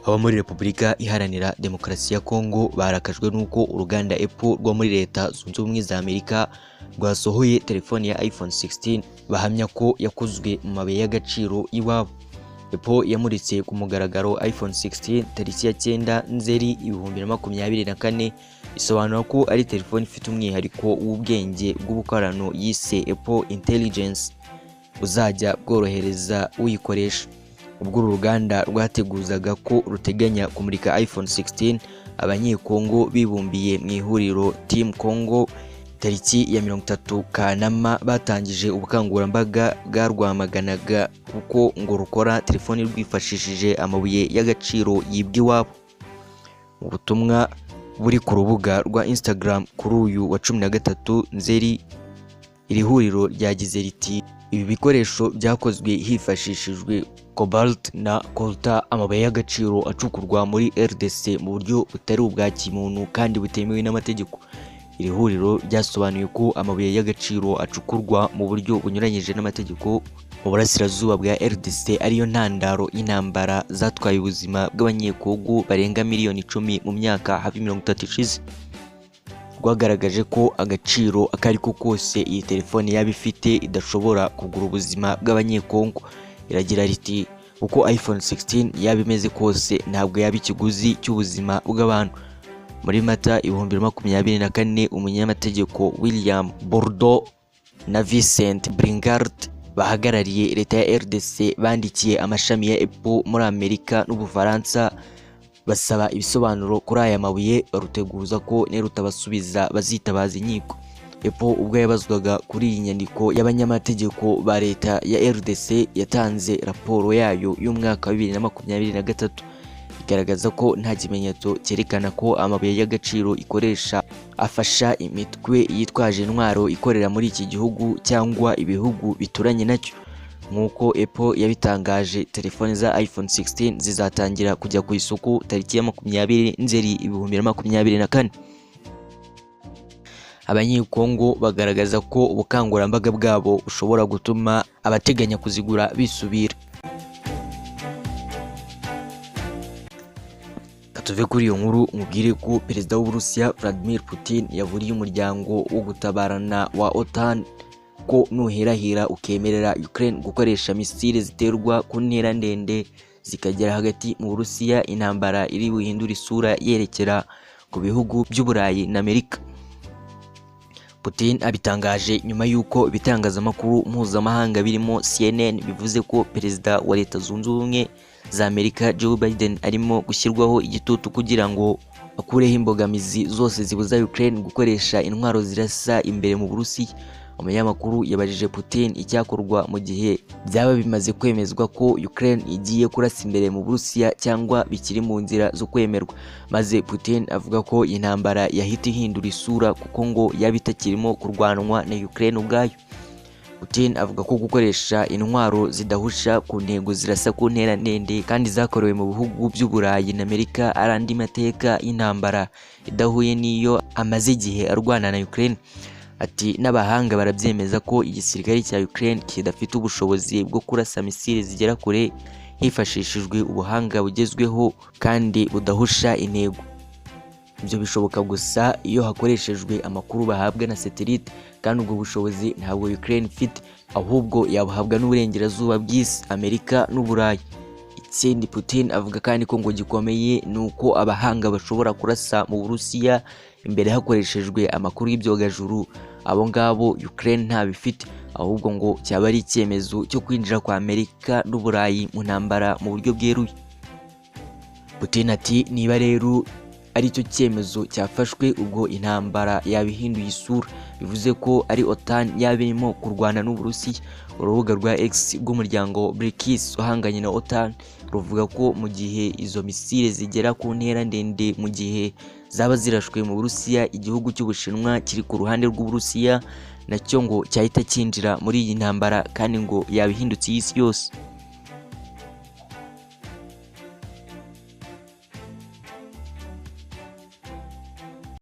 Abo muri Repubulika Iharanira Demokarasi ya Kongo barakajwe n'uko uruganda Apple rwo muri Leta Zunze Ubumwe za Amerika rwasohoye telefoni ya iPhone 16 bahamya ko yakozwe mu mabuye y'agaciro iwabo. Apple yamuritse ku mugaragaro iPhone 16 tariki ya 9 Nzeri 2024, isobanura ko ari telefoni ifite umwihariko w'ubwenge bw'ubukorano yise Apple Intelligence buzajya bworohereza uyikoresha. Ubwo uru ruganda rwateguzaga ko ruteganya kumurika iPhone 16, Abanyekongo bibumbiye mu ihuriro Team Congo tariki ya 30 Kanama batangije ubukangurambaga bwarwamaganaga kuko ngo rukora telefoni rwifashishije amabuye y'agaciro yibwa iwabo. Mu butumwa buri ku rubuga rwa Instagram kuri uyu wa 13 Nzeri, iri huriro ryagize riti: "Ibi bikoresho byakozwe hifashishijwe cobalt na coltan, amabuye y'agaciro acukurwa muri RDC mu buryo butari ubwa kimuntu kandi butemewe n'amategeko." Iri huriro ryasobanuye ko amabuye y'agaciro acukurwa mu buryo bunyuranyije n'amategeko mu burasirazuba bwa RDC ariyo ntandaro y'intambara zatwaye ubuzima bw'Abanyekongo barenga miliyoni 10 mu myaka hafi 30 ishize. Rwagaragaje ko agaciro ako ari ko kose iyi telefone yaba ifite idashobora kugura ubuzima bw'Abanyekongo. Iragira riti: "Uko iPhone 16 yaba imeze kose, ntabwo yaba ikiguzi cy'ubuzima bw'abantu." Muri Mata 2024, umunyamategeko William Bordeaux na Vincent Bringard bahagarariye leta ya RDC bandikiye amashami ya Apple muri Amerika n'Ubufaransa basaba ibisobanuro kuri aya mabuye, baruteguza ko nirutabasubiza bazitabaza inkiko. Apple ubwo yabazwaga kuri iyi nyandiko y'abanyamategeko ba leta ya RDC, yatanze raporo yayo y'umwaka wa 2023 igaragaza ko nta kimenyetso cyerekana ko amabuye y'agaciro ikoresha afasha imitwe yitwaje intwaro ikorera muri iki gihugu cyangwa ibihugu bituranye nacyo. Nk'uko Apple yabitangaje, telefoni za iPhone 16 zizatangira kujya ku isoko tariki ya 20 Nzeri 2024. Abanyekongo bagaragaza ko ubukangurambaga bwabo bushobora gutuma abateganya kuzigura bisubira. Tuve kuri iyo nkuru mubwire ko Perezida w'Uburusiya Vladimir Putin yaburiye umuryango wo gutabarana wa OTAN ko nuherahira ukemerera Ukraine gukoresha misile ziterwa ku ntera ndende zikagera hagati mu Burusiya, intambara iri buhindure isura yerekera ku bihugu by'Uburayi na Amerika. Putin abitangaje nyuma y'uko ibitangazamakuru mpuzamahanga birimo CNN bivuze ko Perezida wa Leta Zunze Ubumwe za Amerika Joe Biden arimo gushyirwaho igitutu kugira ngo akureho imbogamizi zose zibuza Ukraine gukoresha intwaro zirasa imbere mu Burusiya. Umunyamakuru yabajije Putin icyakorwa mu gihe byaba bimaze kwemezwa ko Ukraine igiye kurasa imbere mu Burusiya cyangwa bikiri mu nzira zo kwemerwa, maze Putin avuga ko intambara yahita ihindura isura kuko ngo yaba itakirimo kurwanwa na Ukraine ubwayo. Putin avuga ko gukoresha intwaro zidahusha ku ntego zirasa ku ntera ndende kandi zakorewe mu bihugu by'Uburayi na Amerika ari andi mateka y'intambara idahuye n'iyo amaze igihe arwana na Ukraine. Ati: "N'abahanga barabyemeza ko igisirikare cya Ukraine kidafite ubushobozi bwo kurasa misile zigera kure hifashishijwe ubuhanga bugezweho kandi budahusha intego. Ibyo bishoboka gusa iyo hakoreshejwe amakuru bahabwa na satellite, kandi ubwo bushobozi ntabwo Ukraine ifite, ahubwo yabuhabwa n'uburengerazuba bw'isi, Amerika n'Uburayi." Ikindi Putin avuga kandi ko ngo gikomeye ni uko abahanga bashobora kurasa mu Burusiya imbere hakoreshejwe amakuru y'ibyogajuru, abo ngabo Ukraine ntabifite, ahubwo ngo cyaba ari icyemezo cyo kwinjira kwa Amerika n'Uburayi mu ntambara mu buryo bweruye. Putin ati: "Niba rero aricyo cyemezo cyafashwe, ubwo intambara yabihinduye isura, bivuze ko ari OTAN yaba irimo kurwana n'Uburusiya." Urubuga rwa X rw'umuryango BRICS uhanganye na OTAN ruvuga ko mu gihe izo misile zigera ku ntera ndende mu gihe zaba zirashwe mu Burusiya, igihugu cy'Ubushinwa kiri ku ruhande rw'Uburusiya nacyo ngo cyahita cyinjira muri iyi ntambara kandi ngo yaba ihindutse iy'isi yose.